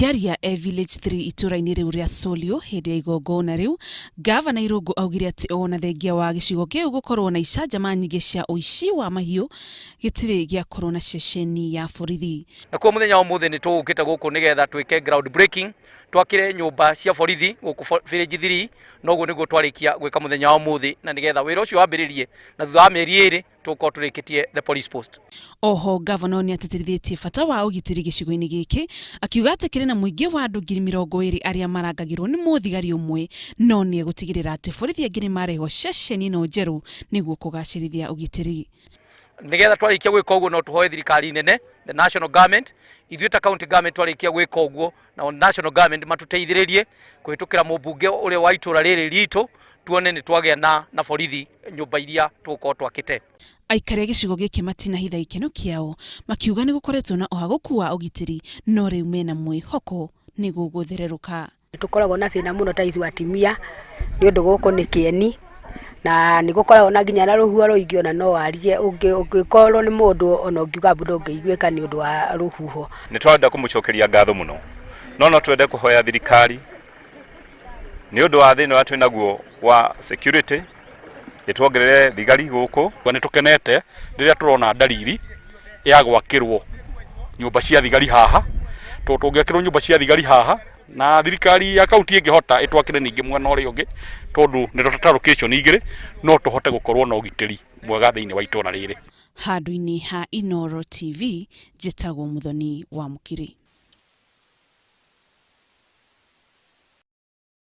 Akĩaria e Village 3 itũũra-inĩ rĩu rĩa Solio hĩndĩ ya igongona rĩu, Ngavana Irũngũ augire atĩ ona thengia wa gĩcigo kĩu gũkorwo na icanjama nyingĩ cia ũici wa mahiũ, gĩtirĩ gĩakorwo na ceceni ya borithi. Nakuo mũthenya wa ũmũthĩ nĩ tũgũkĩte gũkũ nĩgetha twĩke ground breaking, twakĩre nyũmba cia borithi gũkũ Village 3, na ũguo nĩguo twarĩkia gwĩka mũthenya wa ũmũthĩ, na nĩgetha wĩra ũcio wambĩrĩrie na thutha wa mĩeri ĩrĩ tũgũkorwo tũrĩkĩtie the police post. Oho ngavana ũyũ nĩatĩtĩrithĩtie bata wa ũgitĩri gĩcigo-inĩ gĩkĩ, akiuga atĩ kĩrĩ na mũingĩ wa andũ 20,000 arĩa marangagĩrwo nĩ mũthigari ũmwe, no nĩegũtigĩrĩra atĩ borithi angĩ nĩmarehwo ceceni ĩno njerũ nĩguo kũgacĩrithia ũgitĩri. Nĩgetha twarĩkia gwĩka ũguo no tũhoe thirikari nene, the national government, ithuĩ ta county government twarĩkia gwĩka ũguo, nao national government matũteithĩrĩrie kũhĩtũkĩra mũmbunge ũrĩa wa itũra rĩrĩ ritũ, tuone nĩ twagĩa na na borithi nyũmba iria tũgũkorwo twakĩte. Aikari a gĩcigo gĩkĩ matinahitha gĩkeno kĩao makiuga nĩ gũkoretwo na ũhagũku wa ũgitĩri no rĩu mena mwĩhoko nĩ gũgũthererũka. Tũkoragwo na thĩna mũno ta ithuĩ atumia nĩ ũndũ gũkũ nĩ kĩeni na nĩ gũkoragwo na nginya na rũhuho rũingĩ ona no warie ũngĩkorwo nĩ mũndũ ona ũngiuga mbu ndũngĩiguĩka nĩ ũndũ wa rũhuho. Nĩ tũrenda kũmũcokeria ngatho mũno no no twende kũhoya thirikari nĩ ũndũ wa thĩna ũrĩa twĩnaguo wa security ĩtuongerere thigari gũkũ. Nĩ tũkenete rĩrĩa tũrona ndariri ya gwakĩrwo nyũmba cia thigari haha, tondũ tũngĩakĩrwo nyũmba cia thigari haha na thirikari ya kaunti ĩngĩhota ĩtwakĩre ningĩ mwena ũrĩa ũngĩ, tondũ nĩ ta location igĩrĩ, no tũhote gũkorwo na ũgitĩri mwega thĩinĩ wa itũra rĩrĩ. Handũ-inĩ ha Inooro TV, njĩtagwo Mũthoni wa Mũkiri.